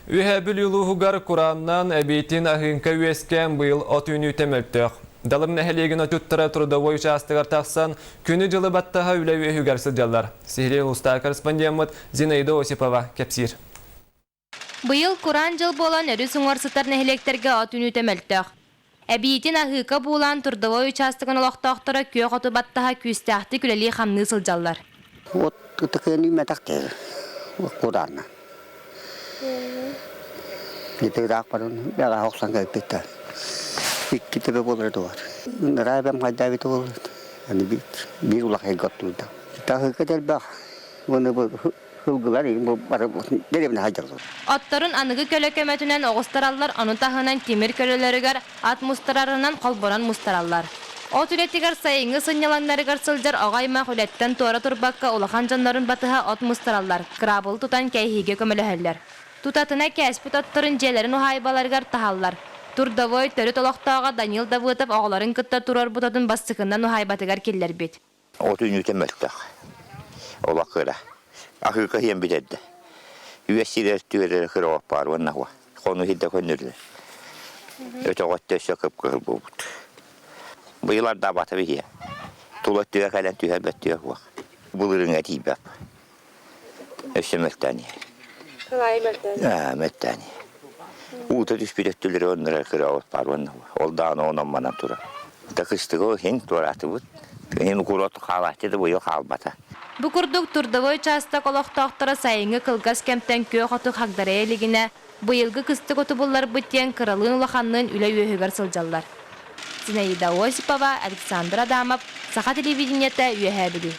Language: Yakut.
Үөһээ Бүлүү улууһугар курааннаан эбиитин аһыыҥка үөскээн быйыл от үүнүүтэ мөлтөх. Далыр нэһилиэгин отчуттара трудовой учаастагар тахсан күнү-дьылы баттаһа үлэ үөһүгэр сылдьаллар. Сиһилии улуустааҕы корреспондеммыт Зинаида Осипова кэпсиир. Быйыл кураан дьыл буолан өрүс уҥуор сытар нэһилиэктэргэ от үүнүүтэ мөлтөх. Эбиитин аһыыка буулаан трудовой учаастагын олохтоохторо күөх оту баттаһа күүстээхтик үлэлии-хамныы сылдьаллар. От ытыкыан үүммэтэх диир кураанна. Ити ыраах баран бэҕэһээ охсон кэлбиттэр. Икки төбө буолара дуо? Ыныраа эбэм хайдаабыта буолуо. Аны биир улахан оттуурда. Таһыыка да элбэх. Уонна бу сылгылар бу бары дэриэбинэ сылдьаллар. Отторун аныгы көлө көмөтүнэн оҕустараллар, ону таһынан тимир көлөлөрүгэр ат мустарарынан холбонон мустараллар. От үлэтигэр сайыҥҥы сынньалаҥнарыгар сылдьар оҕо аймах үлэттэн туора турбакка улахан дьоннорун батыһа от мустараллар, кыраабылы тутан кээһиигэ көмөлөһөллөр. Тутатына кээспит отторун дьиэлэрин уһаайбаларыгар таһаллар. Трудовой төрүт олохтооҕо Данил Давыдов оҕолорун кытта туруорбут отун бастакыннан уһаайбатыгар киллэрбит. От үүнүүтэ мөлтөх. Олох кыра. Аһыыка иһэн бүтэрдэ. Үөс сирэр түөрэрэ кыра оппаар уонна уо. Хону иһирдэ көннөрүлэр. Өтөҕөттө өссө кып-кыһыл буолбут. Быйыл ардаабата биһиэ. Тула өттүгэр кэлэн түһэр бөттүө суох. Былырыҥҥа тиийбэп. Өссө мөлтөөн иһэр. Кылаайы мөлтөөн. Аа, мөлтөөн иһэр. Уута түспүт өттүлэри оннура кыра оппаар уонна ол даҕаны онон манан турар. Да кыстыгы иһин туораатыбыт. Иһин курот хаалааччы да быйыл хаалбата. Бу курдук трудовой учаастак олохтоохторо сайыҥҥы кылгас кэмтэн күөх оту хагдарайа илигинэ, быйылгы кыстык оту булларбыт диэн кыралыын-улаханныын үлэ үөһүгэр сылдьаллар. Зинаида Осипова, Александр Адамов, Саха телевидениета, Үөһээ Бүлүү.